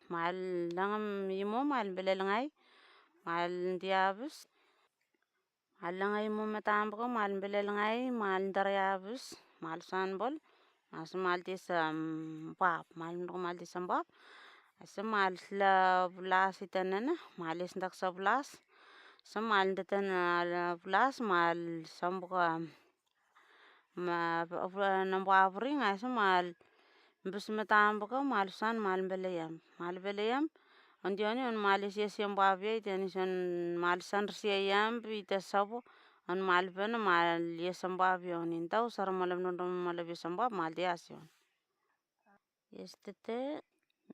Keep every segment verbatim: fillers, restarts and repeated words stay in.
Mal langem imo mal bele lengai, mal di abis. Mal langem imo me tambuko mal bele lengai, mal dere abis, mal sanbol. Aise mal di sambab, mal mendoko mal di sambab. Aise mal sle bulas itenene, mal isdak so bulas. Aise mal deten bulas, mal sambuka ma namba aburing, aise mal bis me tambuko, mal san, mal bele yem, mal bele yem. Ondi oni on mal isi esi yem bab ye, iten isi on mal san risi yem, ite sabo, on mal bene, mal yes yem bab ye oni. Nda u sar malab nondom malab yes yem bab, mal di asi on. Yestede,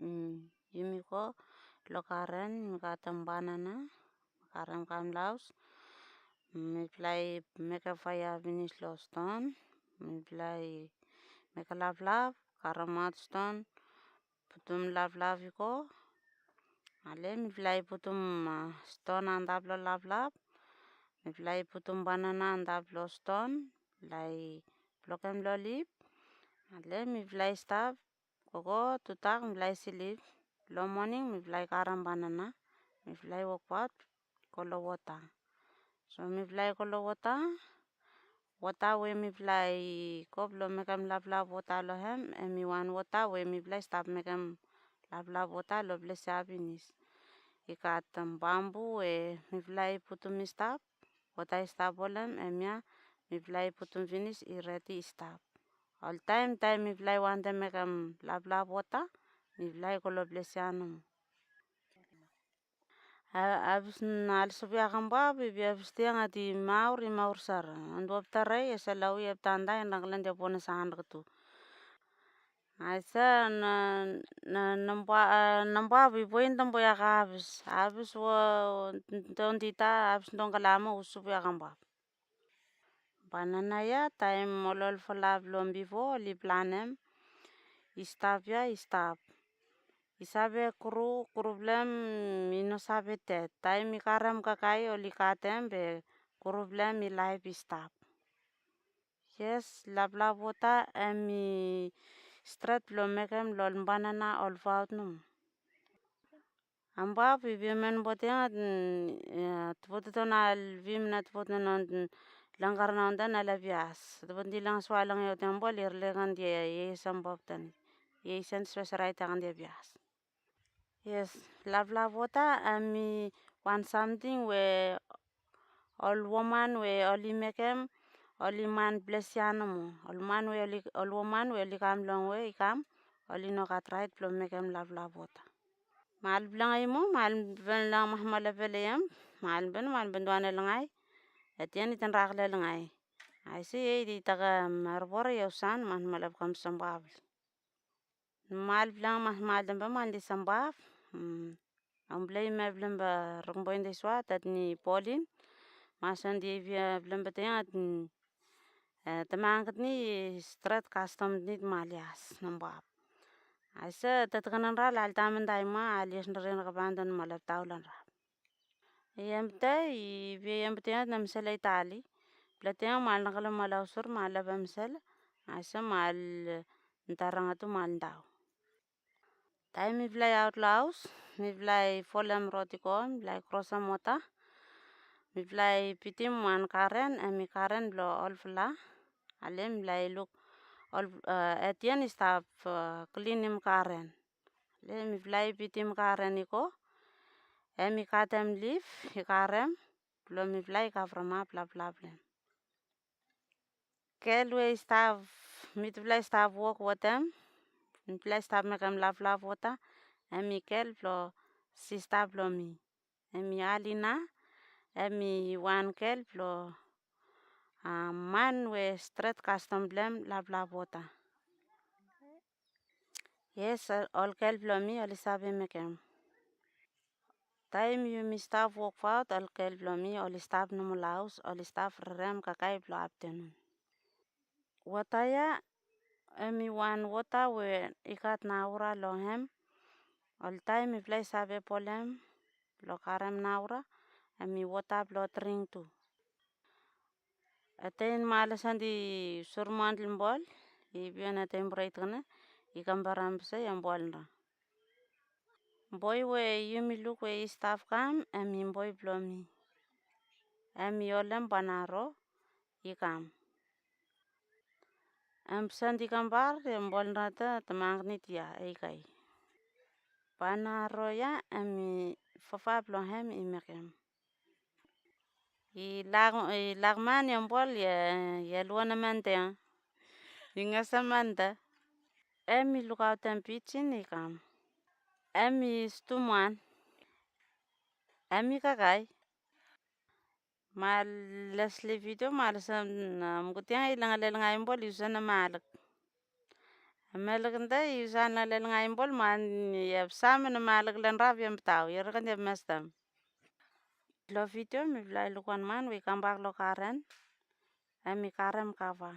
mm, yumi go lo garen, mi katem banana, karem kam lo haos. Mifala i mekem faea finis lo ston. Mifala i mekem laplap, karemaot ston, putum laplap i go. Ale mifala i putum, a, ston antap lo laplap. Mifala i putum banana antap lo ston. Mifala i blokem lo lip. Ale mifala i stap gogo tudak, mifala i slip. Lo moning mifala i karem banana, mifala i wokbaot go lo wota. So mifala i go lo wota. Wota we mifala i go blo mekem laplap wota lo hem, hemi wan wota we mifala i stap mekem laplap wota lo ples ya finis. I gat bambu we mifala i putum i stap, wota i stap holem, hemia mifala i putum finis, i redi i stap. Oltaem, taem mifala i wantem mekem laplap wota, mifala i go lo ples ya nomo. A, abis na alsop ya kam bab, i bia abis tiang ati maur, i maur sar. An wap tarai, esa lau i ap tanda, en ranglen dia pone sa an tu. Aise na, na, namba, a, namba i poen tambo ya ka abis. Abis wo, ton tita, abis ton kalamo, usup ya kam bab. Banana ya, taem ol, ol fala blong bifo, oli planem. I stap ya, i stap. I save gru, gru blong hem i no save ded. Taem i karem kakae, oli katem, be gru blong hem i laef i stap. Yes, laplap wota, hemi stret blong mekem lo ol banana olbaot nomo. Ambab i vim en boting, a, tubotubot na al vim na tubotubot na on, langkar na on dan ala bias. Tubotubot di lang sua lang yo tembol, i relekan di, e, i sambab dan. I sen spesel raet akan di bias. Yes, laplap wota, hemi wan samting we ol woman we oli mekem, oli man ples ya nomo. Ol man we oli, ol woman we oli kam longwe i kam, oli no gat raet blong mekem laplap wota. Mal blong imo, mal ben long mahmale pele yem, mal ben, mal ben duane lengai. Etian iten rak le lengai. Aise ye i taka marbore yo san, mahmale kam sambab. Mal blong mahmal dem be mal di sambab. Mm. Amble i me blong be rongboin de sua, tet ni Polin. Mason di via blong be tengat ni, e, temang ket ni stret kastom ni malias nambab. Aise, tet kanan ra lal tamen daima, alias nere na kapan dan malap tau lan ra. Yem te, i via yem te na mesele i tali. Ple te mal nakalo mal ausur, mal lap mesele. Aise mal ntaranga tu mal ndau. Taem mifala i aot lo haos, mifala i folem rod i go, mifala i krosem wota. Mifala i bitim wan garen, hemi garen blo olfala. Ale mifala i luk ol, e, Etian i stap, e, klinim garen. Ale mifala i bitim garen i go. Hemi katem lif, i karem, blo mifala i kavremap laplap blem. Gel we i stap, mitufala i stap wok wetem, mitufala i stap mekem laplap wota, hemi gel blo sista blo mi. Hemi Alina, hemi wan gel blo, a, man we stret kastom blem laplap wota. Yes, ol gel blo mi oli save mekem. Taem yumi stap wokbaot, ol gel blo mi oli stap nomo lo haos, oli stap rerem kakae blo aftenun. Wota ya, hemi wan wota we i gat naura lo hem. Oltaem mifala i save polem blo karem naura, hemi wota blo dring tu. Etein male sandi surman limbol, i bion etein bret kene, i kambaram bese yem bol nra. Boe we yumi luk we i stap kam, hemi boe blong mi. Hemi holem banaro i kam. Hem sand i kambak, hem bol nrata te magnit ia, ei kai. Banaro ia, hemi fafa blong hem i mekem. I lak, i lak man hem bol ia, ia luana manta. I ngasa manta. Hemi lukaotem pijin i kam. Hemi stum wan. Hemi kakae. Mae lesli vidio, mae lesli, am, guting i langalel ngai bol i usa na malek. Malek nda i usa na langalel ngai bol, mae i hap sam na malek len raf i hap tau, i reken i hap mestem. Lo vidio, mifala i luk wan man we i kambak lo garen, hemi karem kava.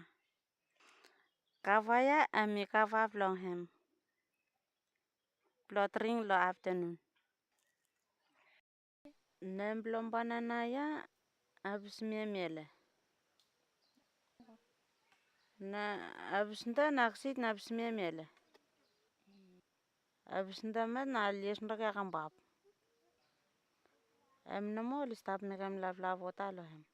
Kava ia, hemi kava blong hem. Blo dring lo aftenun. Nem blong banana ia, abis mia miele. Na abis nda na aksit na abis mia miele. Abis nda met na lies nrake akambab. Hem nomo oli stap mekem lavlav wota lo hem.